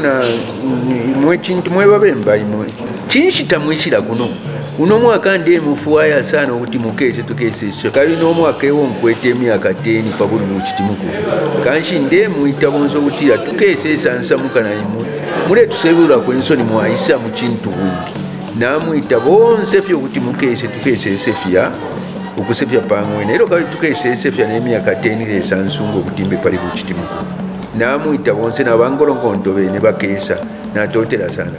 Ndemona imwe cintu mwe babemba imwe. Cinshi tamwishila kuno? Uno mwaka ndemufwaya sana ukuti mukese tukesesha kabili no mwaka ewo nkwete imyaka 10 pa buli bucitimuku. Kanshi ndemwita bonse ukutila tukese sansamuka na imwe. Muletusebulako insoni mwaisa mu cintu bwingi. Namwita bonse fye ukuti mukese tukesesefya ukusefya pa ng'wena elyo kabili tukesesefya ne myaka 10 Lesa ansunga ukuti mbe pali bucitimuku. Namwita bonse na bangolongonto bene bakesa. Natotela sana.